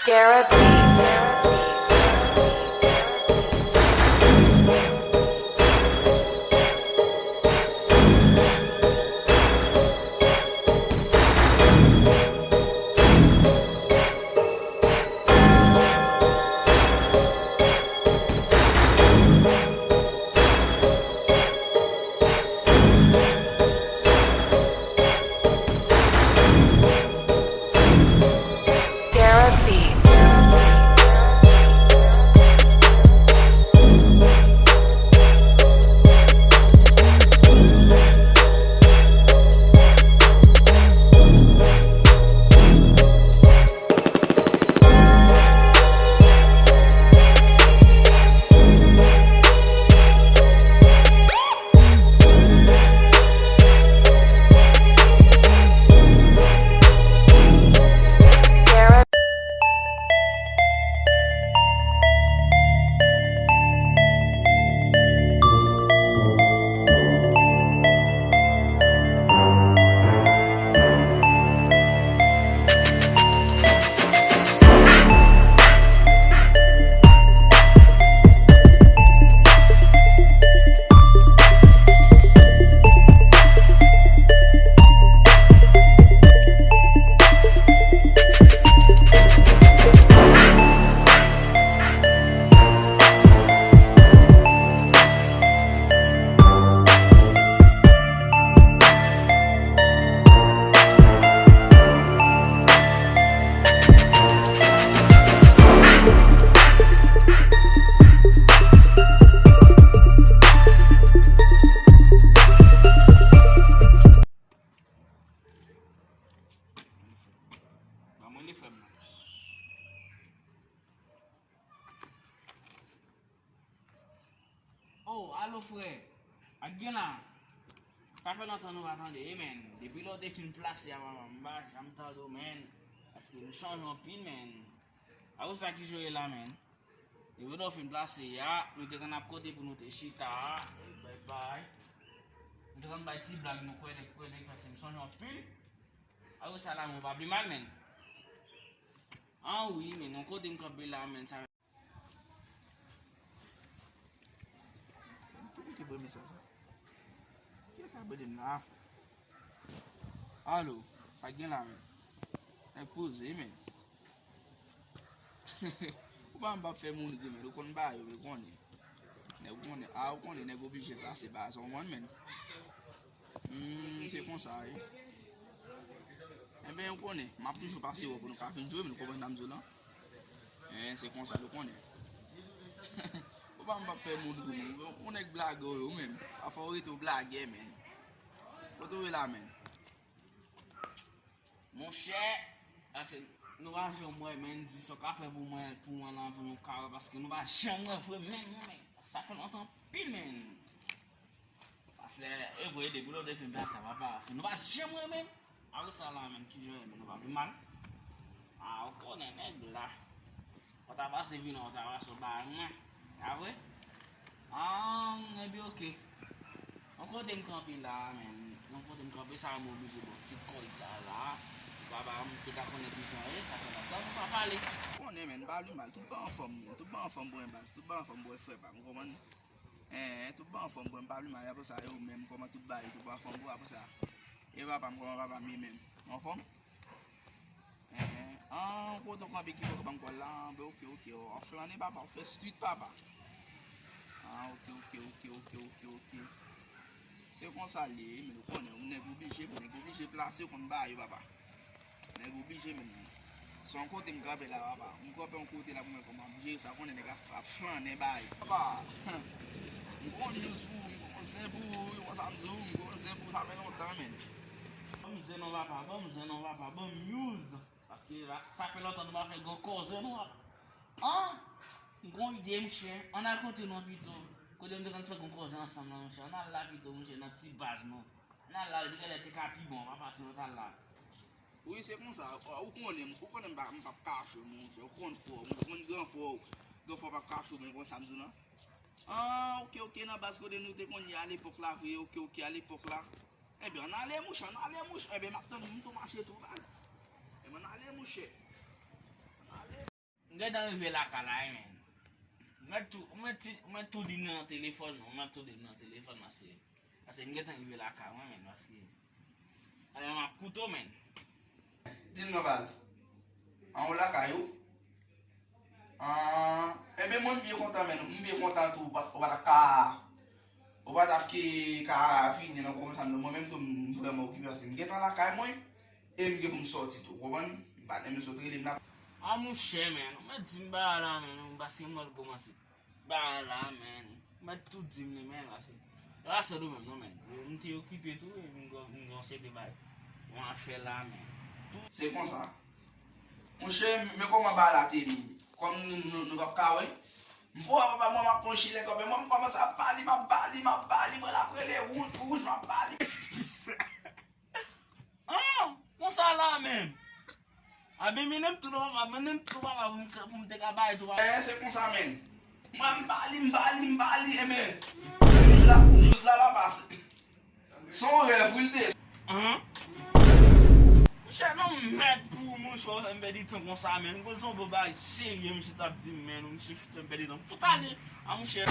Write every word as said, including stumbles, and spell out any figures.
Gareth Beats. Gareth Beats. Ban mwen li frè m nan. Oh, alo frè. Ak gen la. Sa fè lontan nou pa tande, wi, men. Depi lè w te fin plase a, papa, m pa janm tande w, men. Paske nou chanje anpil, men. A ou sa ki jere la, men. Depi lè w fin plase a, nou te konn ap kote pou nou te chita a, e bay bay. Nou te konn bay ti blag, nou kwèdèk, kwèdèk, paske m sonje anpil. A ou sa la, men, w pa pli mal, men. An wi, men, yon kote m kanpe la, men, sa Ki, ki voye mesaj sa? Kiyès k ap rele m la? Alo, sa k gen la, men? Nèg poze, men. Ou pa m p ap fè moun ri, men. Ou konn bagay yo, men, konnen. Nèg ou konnen. A, ou konnen, nèg oblije plase baz, ou konprann, men. Hmm, se konsa, wi. Enben, ou konnen, m ap toujou pase wè pou nou ka vin jwe, men ou konprann sa m di w lan? Hein, se konsa nou konnen. Ou pa m p ap fè moun ri, men. Ou nèg blagè ou ye, ou menm. Pa fò w rete w blagè, men. Kote w ye la, men? Monchè, ase, nou pa janm wè, men, di sa w ka fè pou mwen, pou mwen la, pou nou ka wè, paske nou pa janm wè vre, men, men, sa fè lontan anpil, men. Paske, e vre, depi lè w te fin plase a, papa, si nou pa janm wè, men, apre sa la, men, kijan w ye, men, nou pa pi mal. A, ou konnen nèg la. Ou ta pase vin, ou ta pase w bay mwen. A vre? Ah, ebyen, oke. Yon kote m kanpe la, men. Yon kote m kanpe, sa m oblije bon ti kòl sa la. Papa, m te ka konnen kijan ye, sa fè lontan nou pa pale. Konnen, men, m pa li mal. Tout bon anfòm, men. Tout bon anfòm, bon baz. Tout bon anfòm, bon frè pa m. Ou konprann? Eh, tout bon anfòm, bon, m pa li mal. Apre sa, yo menm, kòman tout bagay, tout bon anfòm, bon, apre sa. E papa m, kòman papa m ye menm? Anfòm? Enhen. An, kote w kanpe ki bò ban m kòl la? An, ben, oke, oke. W ap flannen, papa. W ap fè street, papa. An, oke, oke, oke. Se konsa l ye, men ou konnen, yon nèg oblije, nèg oblije plase, w konn bagay yo, papa. Nèg oblije, men. Se yon kote m kanpe la, papa. M kanpe yon kote la pou mwen kòman m jere sa, konnen nèg ap, ap flannen, bagay. Papa, m gon news pou ou, m gon zen pou ou, wi, w konn sa m di w, m gon zen pou ou, sa fè lontan, men. Ban m zen non, papa, ban m zen non, papa, ban m news. Paske la, sa fè lontan nou pa fè gwo koze, non, papa. An? M gon ide, monchè. Ann al kote nou pito. Kote nou te konn fè gwo koze ansanm lan, monchè. Ann al la pito, monchè, nan ti baz nou. Ann al la, li genlè te ka pi bon, papa, si nou t al la. Wi, se konsa. Ou konnen, ou konnen m pa, m p ap kache w, monchè. Ou konn frè w, ou konn gran frè w. Gran frè w p ap kache w, men konn sa m di w lan. An, oke, oke, nan baz kote nou te konn ye alepòk la, vre, oke, oke, alepòk la. Ebyen, ann ale, monchè, ann ale, monchè. Ebyen, m ap tann ou, m tou mache tou, baz. Ebyen, ann ale, monchè. Ann ale. Gentan rive lakay la wi, men. Mwen tou, mwen ti, mwen tou di m nan telefòn, non, mwen tou di m nan telefòn, paske, paske m gentan rive lakay mwen, men, paske, alè m ap koute w, men. Di m non, baz. An, ou lakay ou? An, enben, mwen, m byen kontan, men, m byen kontan tou, ou pa, ou pa ta ka, ou pa ta ki ka vini nan kontan, non, mwen menm tou, m vrèman okipe, paske m gentan lakay mwen, e m gen pou m sòti tou, ou konprann? M pa t menm sot rele m la. A, monchè, men, ou mèt di m bagay la, men, paske m wè l kòmanse. Bagay la, men. Ou mèt tou di m li, men, paske. E pa sèl ou menm, non, men. M te okipe tou, e m gen, m gen yon seri de bagay. Yon afè la, men. Tou. Se konsa. Monchè, men kòman bagay la te ye. Kòm nou, nou, nou p ap ka wè. M fò papa mwen m ap pran chilè kanpe, mwen m kòmanse ap bali, m ap bali, m ap bali, mwen l ap rele wouj, wouj, m ap bali. Ah, konsa la menm. Aben, mennen m tou nan papa, mennen m tou papa pou m ka, pou m te ka bay tou papa. Eh, se konsa menm. Mwen m bali, m bali, m bali, enben. Jous la, jous la pa pase. Se yon rèv, wi, l te. An? Monchè, non, mèd pou ou, monchè, w fè m pèdi tan konsa, menm. Gwo zonbo bay serye, misye t ap di m, menm, misye fout fè m pèdi tan. Fout ale, a, monchè.